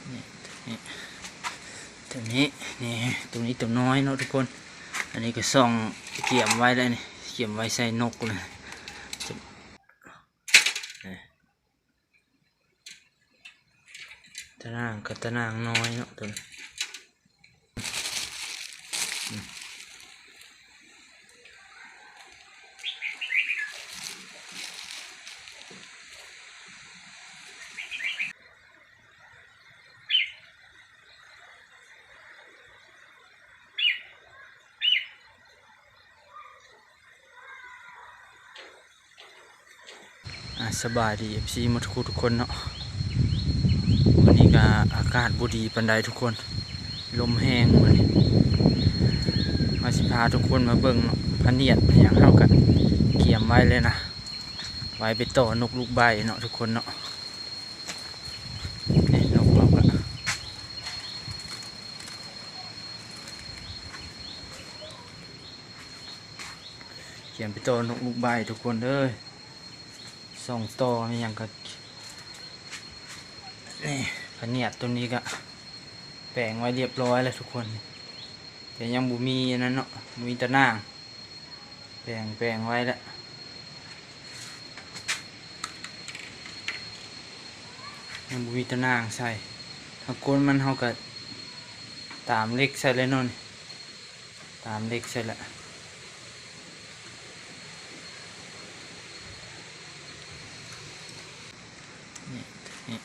ນີ້ ໂຕນີ້ ນີ້ ໂຕນີ້ໂຕນ້ອຍເນາະທຸກຄົນ. ອັນນີ້ກໍຊ່ອງກຽມໄວ້ແລ້ວນີ້ ກຽມໄວ້ໃສ່ນົກນະ. ຕາໜ່າງກໍຕາໜ່າງນ້ອຍເນາະໂຕນີ້. ອ່າ ສະບາຍດີ ເອັຟຊີ ໝົດທຸກຜູ້ທຸກຄົນເນາະ. ມື້ນີ້ກໍອາກາດບໍ່ດີປານໃດທຸກຄົນ ລົມແຮງມື້ນີ້. ເຮົາຊິພາທຸກຄົນມາເບິ່ງເນາະ ພະນຽດພະຫຍັງເຮົາກໍກຽມໄວ້ແລ້ວນະ ໄວ້ໄປຕໍ່ນົກລູກໃບເນາະທຸກຄົນເນາະ. ນີ້ນົກເຮົາກໍກຽມໄປຕໍ່ນົກລູກໃບທຸກຄົນເອີຍ. ສອງຕໍ່ນີ້ຫຍັງກໍ ນີ້ ພະນຽດໂຕນີ້ກໍແປງໄວ້ລຽບຮ້ອຍແລ້ວທຸກຄົນ ແຕ່ຍັງບໍ່ມີອັນນັ້ນເນາະ ບໍ່ມີຕາໜ່າງ. ແປງ ແປງໄວ້ແລ້ວ ຍັງບໍ່ມີຕາໜ່າງໃສ່. ທາງກົ້ນມັນເຮົາກໍຕາມເຫຼັກໃສ່ແລ້ວເນາະ ນີ້ ຕາມເຫຼັກໃສ່ແລ້ວ. ນີ້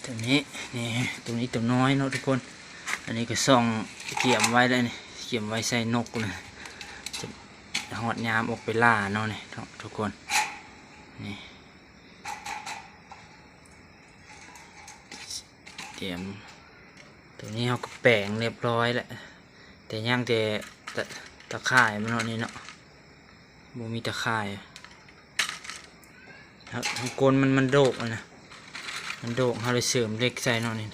ໂຕນີ້ ນີ້ ໂຕນີ້ໂຕນ້ອຍເນາະທຸກຄົນ. ອັນນີ້ກໍຊ່ອງກຽມໄວ້ແລ້ວນີ້ ກຽມໄວ້ໃສ່ນົກນະ ຈະຮອດຍາມອອກໄປລ່າເນາະນີ້ເນາະທຸກຄົນ. ນີ້ ຕຽມ ໂຕນີ້ເຮົາກໍແປງລຽບຮ້ອຍແລ້ວ ແຕ່ຍັງແຕ່ຕາ ຕາຂ່າຍມັນເນາະນີ້ເນາະ ບໍ່ມີຕາຂ່າຍ. ທາງກົ້ນມັນ ມັນໂດກນະ ມັນໂດກ ເຮົາເລີຍເສີມເຫຼັກໃສ່ເນາະນີ້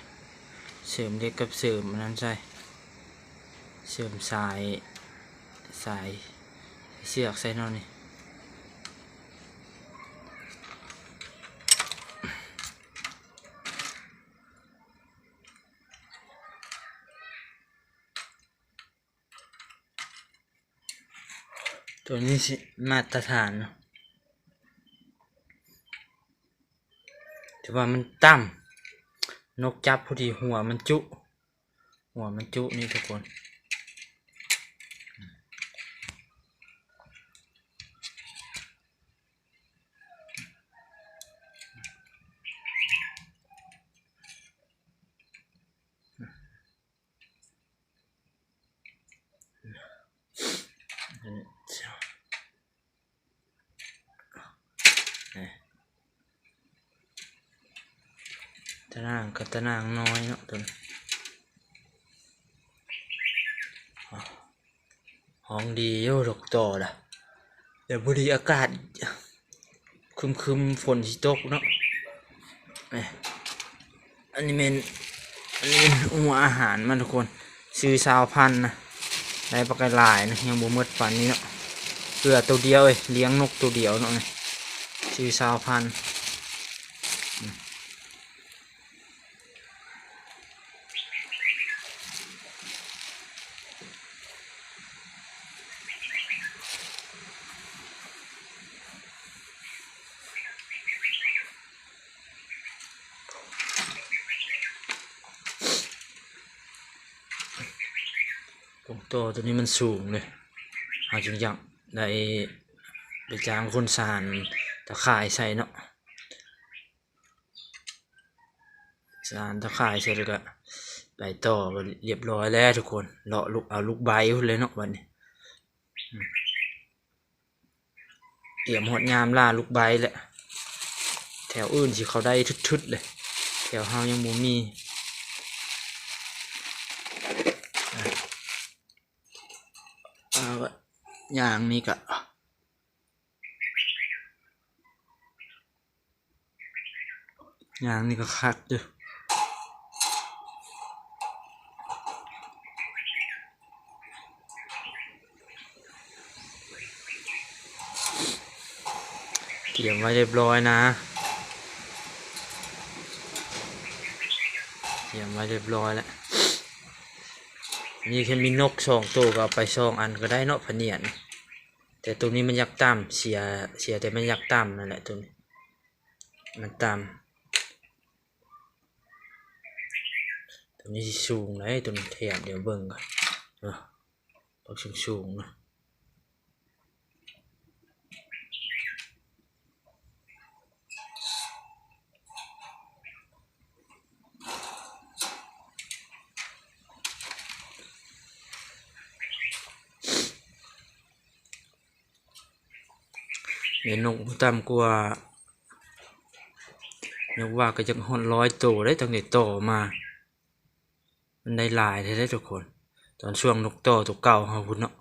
ເສີມເຫຼັກກັບເສີມອັນນັ້ນໃສ່ ເສີມສາຍ ສາຍເຊືອກໃສ່ເນາະນີ້. ໂຕນີ້ຊິມາດຕະຖານເນາະ ແຕ່ວ່າມັນຕ່ຳ ນົກຈັບພໍດີ ຫົວມັນຈຸ ຫົວມັນຈຸນີ້ທຸກຄົນ. ຕາໜ່າງກໍຕາໜ່າງນ້ອຍເນາະຕົວນີ້. ຫ້ອງດີຢູ່ ດອກຕໍ່ລະ ແຕ່ພໍດີອາກາດຄຶມໆ ຝົນຊິຕົກເນາະ. ອັນນີ້ແມ່ນ ອັນນີ້ແມ່ນຫົວອາຫານມັນທຸກຄົນ ຊື້ຊາວພັນນະ ໄດ້ປາກກາຍຫຼາຍນະ ຍັງບໍ່ໝົດປານນີ້ເນາະ. ເຫຼືອໂຕດຽວເອີຍ ລ້ຽງນົກໂຕດຽວເນາະ ຊື້ຊາວພັນ. ໂອ້ ໂຕ ໂຕນີ້ມັນສູງເດ້ ເຮົາຈຶ່ງຢາກໄດ້ໄປຈ້າງຄົນສານຕາຂ່າຍໃສ່ເນາະ. ສານຕາຂ່າຍເສັດແລ້ວກະໄປຕໍ່ ກະລຽບຮ້ອຍແລ້ວທຸກຄົນ. ເລາະລູກ ເອົາລູກໃບພຸ້ນເລີຍເນາະບັດນີ້. ຕຽມຮອດຍາມລ່າລູກໃບແລ້ວ. ແຖວອື່ນຊິເຂົ້າໄດ້ທຶດໆ ເລີຍ ແຖວເຮົາຍັງບໍ່ມີ. ອ່າ ຢ່າງນີ້ກະ ຢ່າງນີ້ກໍຄັກຢູ່. ຕຽມໄວ້ຮຽບຮ້ອຍນະ. ຕຽມໄວ້ຮຽບຮ້ອຍແລ້ວ. ນີ້ແຄ່ມີນົກສອງໂຕກໍເອົາໄປສອງອັນກໍໄດ້ເນາະ ພະນຽນ. ແຕ່ໂຕນີ້ມັນຢາກຕ່ຳ ເສຍ ເສຍແຕ່ມັນຢາກຕ່ຳນັ້ນແຫຼະ ໂຕນີ້ມັນຕ່ຳ. ໂຕນີ້ຊິສູງເດ້ ໂຕນີ້ແຖມ ດຽວເບິ່ງກ່ອນເນາະ ຕ້ອງສູງໆເນາະ. ແມ່ນົກບໍ່ຕ່ຳກວ່າ ຍົກວ່າກໍຈັກຮອດຮ້ອຍໂຕໄດ້ ຕັ້ງແຕ່ຕໍ່ມາ ມັນໄດ້ຫຼາຍແທ້ເດ້ທຸກຄົນ ຕອນຊ່ວງນົກຕໍ່ໂຕເກົ່າເຮົາພຸ້ນເນາະ.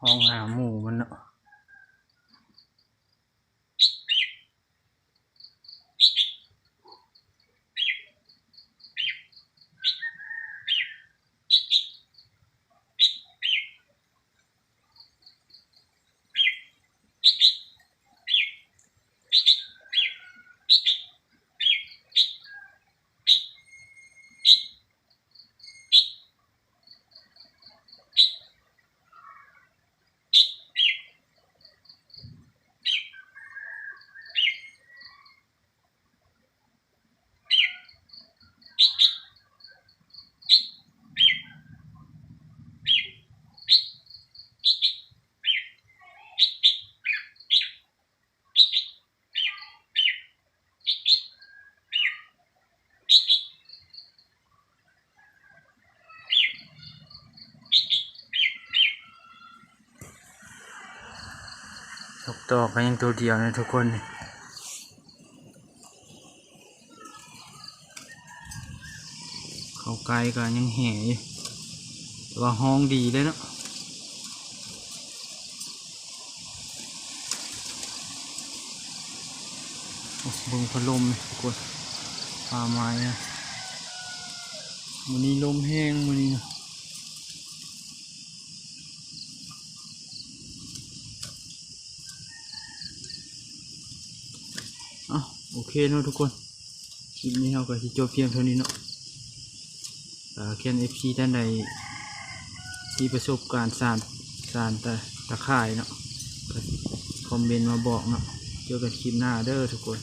ຮ້ອງຫາໝູ່ມັນເນາະ. ຕອກກໍຍັງຕົວດຽວນະທຸກຄົນ. ເຂົ້າໄກ່ກໍຍັງແຫ່ຢູ່ ແຕ່ວ່າຮ້ອງດີເດ້ເນາະ. ໂອ້ ເບິ່ງພັດລົມນີ້ທຸກຄົນ ປ່າໄມ້ນະ ມື້ນີ້ລົມແຮງມື້ນີ້ນະ. ເອົ້າ ໂອເຄເນາະທຸກຄົນ ຄລິບນີ້ເຮົາກໍຊິຈົບພຽງເທົ່ານີ້ເນາະ. ເອີ ແມ່ນ ເອັຟຊີ ທ່ານໃດມີປະສົບການສານ ສານຕາ ຕາຂ່າຍເນາະ ກໍຄອມເມັນມາບອກເນາະ. ເຈີກັນຄລິບໜ້າເດີທຸກຄົນ.